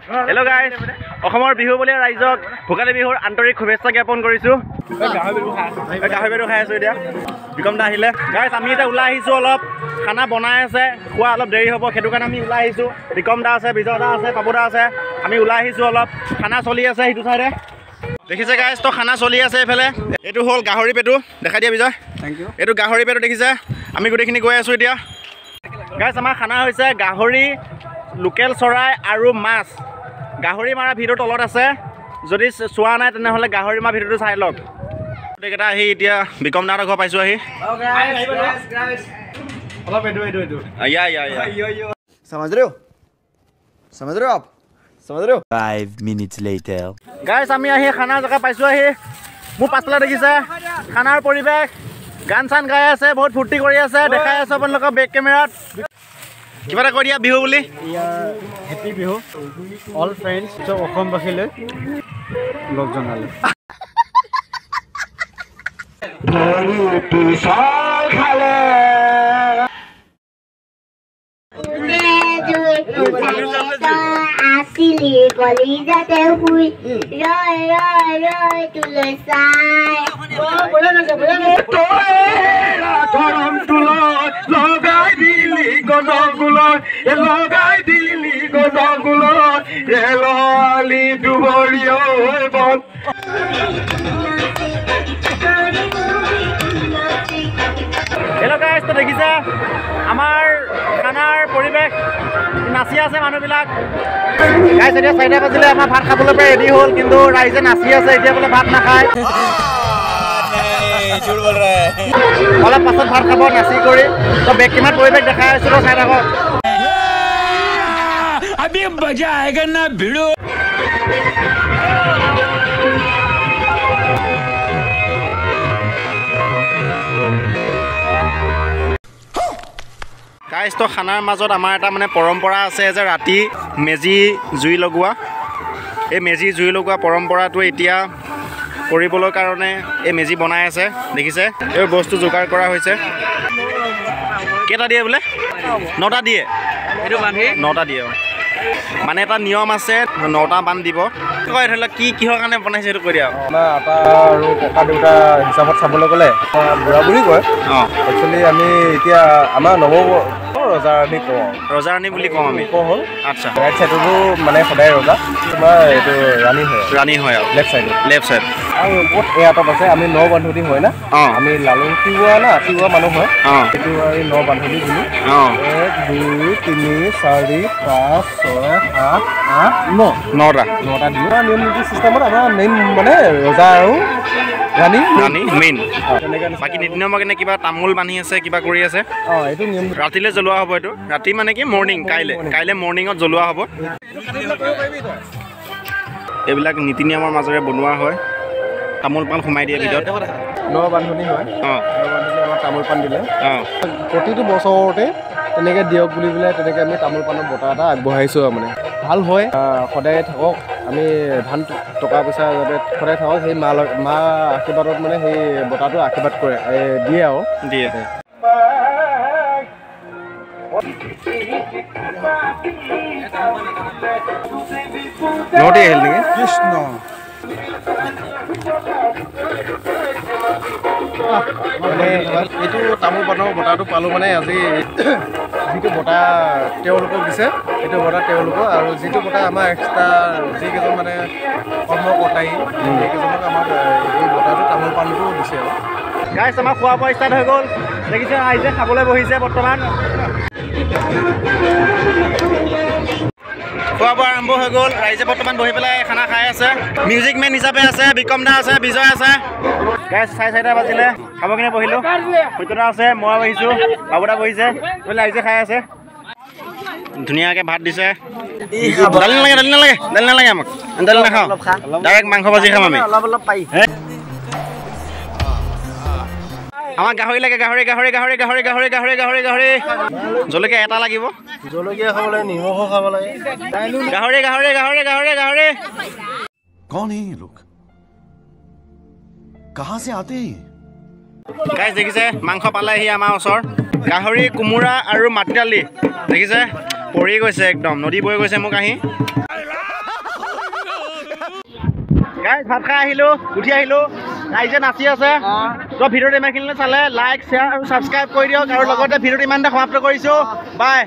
Hello' guys, অসমৰ বিহু বলীয়া ৰাইজক ভোগালী বিহুৰ আন্তৰিক শুভেচ্ছা জ্ঞাপন কৰিছোঁ। গাহৰি বিহু খাই আছোঁ এতিয়া। বিক্ৰম দা আহিলে। গাইজ আমি এতিয়া ওলাই আহিছোঁ, অলপ খানা বনাই আছে, খোৱা অলপ দেৰি হ'ব, সেইটো কাৰণে আমি ওলাই আহিছোঁ। বিক্ৰম দা আছে, বিজয় দা আছে, পাপু দা আছে, আমি ওলাই আহিছোঁ। অলপ খানা চলি আছে সেইটো চাইডে দেখিছে গাইজ, তো খানা চলি আছে এইফালে। এইটো হ'ল গাহৰি পেটু, দেখাই দিয়া বিজয়। Thank you. এইটো গাহৰি পেটু দেখিছে, আমি গোটেইখিনি গৈ আছোঁ এতিয়া। গাইজ আমাৰ খানা হৈছে গাহৰি, লোকেল চৰাই আৰু মাছ। গাহৰি মাৰা ভিডিঅ' তলত আছে, যদি চোৱা নাই তেনেহ'লে গাহৰি মাৰা ভিডিঅ'টো চাই লওক। গোটেইকেইটা আহি এতিয়া বিক্ৰম দাহঁতৰ ঘৰ পাইছোঁ আহি। অলপ এইটো এইটো এইটো ইয়া ইয়া ইয়া। समझ रहे हो, समझ रहे हो आप, समझ रहे हो। 5 minutes later. Guys আমি আহি খানা জেগা পাইছোঁ আহি। মোৰ পাছফালে দেখিছে খানাৰ পৰিৱেশ, গান চান গাই আছে, বহুত ফূৰ্তি কৰি আছে, দেখাই আছোঁ আপোনালোকৰ বেক কেমেৰাত। কিবা এটা কৈ দিয়া বিহু বুলি। হেপী বিহু অল ফ্ৰেণ্ডছ, চব অসমবাসীলৈ লগ জনালোঁ। আছিলি কলিজাতে শুই ৰৈ ৰৈ ৰৈ তোলৈ চাই। লগাই দিলি গণগুলত, লগাই দিলি গণগুলত, ৰেলালি দুবৰীয় বন। হেল্ল' গাইজ, তো দেখিছে আমাৰ খানাৰ পৰিৱেশ, নাচি আছে মানুহবিলাক। গাইজ এতিয়া 4টা বাজিলে, আমাৰ ভাত খাবলৈ প্ৰায় ৰেডি হ'ল, কিন্তু ৰাইজে নাচি আছে এতিয়া বোলে ভাত নাখায়। অলপ পাছত ভাত খাব নাচি কৰি। তো বেক কেমেৰাত পৰিৱেশ দেখাই আছোঁ, তো চাই থাকক। গাইজ তো খানাৰ মাজত আমাৰ এটা মানে পৰম্পৰা আছে যে ৰাতি মেজি জুই লগোৱা। এই মেজি জুই লগোৱা পৰম্পৰাটো এতিয়া কৰিবলৈ কাৰণে এই মেজি বনাই আছে, দেখিছে এই বস্তু যোগাৰ কৰা হৈছে। কেইটা দিয়ে বোলে? 9টা দিয়ে। 9টা দিয়ে, মানে এটা নিয়ম আছে, 9টা বান দিব। কয় ধৰি লওক কি কিহৰ কাৰণে বনাইছে সেইটো কৈ দিয়া। আমাৰ আটা আৰু ককা দেউতা হিচাপত চাবলৈ গ'লে বুঢ়া বুঢ়ী কয়। অঁ, একচুৱেলি আমি এতিয়া আমাৰ নৱ ৰজা ৰাণী কওঁ, ৰজা ৰাণী বুলি কওঁ আমি। হ'ল আচ্ছা, ৰাইট চাইডতো মানে সদায় ৰজা, তোমাৰ এইটো ৰাণী হয়, ৰাণী হয় আৰু লেফ্ট চাইডত, লেফ্ট চাইড। আৰু ওপৰত এই আঁতত আছে আমি ন বান্ধনি হয় না, আমি লালুং তিৱা না তিৱা মানুহ হয়, সেইটো আমি ন বান্ধনি বুলি। 1 2 3 4 5 6 7 8 9, 9টা, 9টা দিওঁ। নিয়ম নীতি চিষ্টেমত আমাৰ মেইন মানে ৰজা আৰু ৰাণী, ৰাণী মেইন। বাকী নীতি নিয়মৰ কাৰণে কিবা তামোল বান্ধি আছে, কিবা কৰি আছে। অঁ, এইটো নিয়ম ৰাতিলৈ জ্বলোৱা হ'ব। এইটো ৰাতি মানে কি মৰ্ণিং, কাইলৈ কাইলৈ মৰ্ণিঙত জ্বলোৱা হ'ব। এইবিলাক নীতি নিয়মৰ মাজেৰে বনোৱা হয়। তামোল পাণ সোমাই দিয়ে ভিতৰত। ন বান্ধনি হয়। অঁ, ন বান্ধনি আমাৰ তামোল পাণ দিলে। অঁ, প্ৰতিটো বছৰতে তেনেকৈ দিয়ক বুলি পেলাই তেনেকৈ আমি তামোল পাণৰ বঁটা এটা আগবঢ়াইছোঁ আৰু মানে ভাল হয়, সদায় থাকক, আমি ধান টকা পইচা যাতে সদায় থাকক, সেই মা মা আশীৰ্বাদত মানে সেই বঁটাটো আশীৰ্বাদ কৰে, দিয়ে আৰু দিয়ে। নটি আহিল নেকি? কৃষ্ণ মানে এইটো তামোল পাণৰ বঁটাটো পালোঁ মানে আজি যিটো বঁটা তেওঁলোকক দিছে সেইটো বঁটা তেওঁলোকৰ, আৰু যিটো বঁটা আমাৰ এক্সট্ৰা যিকেইজন মানে কৰ্মকৰ্তাই সেইকেইজনক আমাক এই বঁটাটো তামোল পাণটো দিছে। আৰু গাইজ আমাৰ খোৱা বোৱা ষ্টাৰ্ট হৈ গ'ল, দেখিছে ৰাইজে খাবলৈ বহিছে বৰ্তমান। খোৱা বোৱা আৰম্ভ হৈ গ'ল, ৰাইজে বৰ্তমান বহি পেলাই খানা খাই আছে। মিউজিক মেন হিচাপে আছে বিক্ৰম দা আছে, বিজয় আছে। গাইজ 4:30 বাজিলে, খাব কিনে বহিলোঁ। সত্যদা আছে, মই বহিছোঁ, বাবুদা বহিছে, ৰাইজে খাই আছে। ধুনীয়াকৈ ভাত দিছে। দালি নালাগে, দালি নালাগে, দালি নালাগে আমাক, দালি নাখাওঁ, ডাইৰেক্ট মাংস ভাজি খাম আমি। আমাক গাহৰি লাগে, গাহৰি গাহৰি গাহৰি গাহৰি গাহৰি গাহৰি গাহৰি গাহৰি। জলকীয়া এটা লাগিব, জলকীয়া খাব লাগে, নিমখো খাব লাগে। গাহৰি গাহৰি গাহৰি গাহৰি গাহৰি। कौन है ये लोग, कहाँ से आते हैं? গাইজ দেখিছে মাংস পালেহি আমাৰ ওচৰ। গাহৰি, কোমোৰা আৰু মাটি দালি দেখিছে পৰি গৈছে, একদম নদী বৈ গৈছে মোক আহি। গাইজ ভাত খাই আহিলোঁ, উঠি আহিলোঁ, ৰাইজে নাচি আছে। তো ভিডিঅ'টো ইমানখিনিলৈ চালে লাইক, শ্বেয়াৰ আৰু ছাবস্ক্ৰাইব কৰি দিয়ক, আৰু লগতে ভিডিঅ'টো ইমানতে সমাপ্ত কৰিছোঁ। বাই।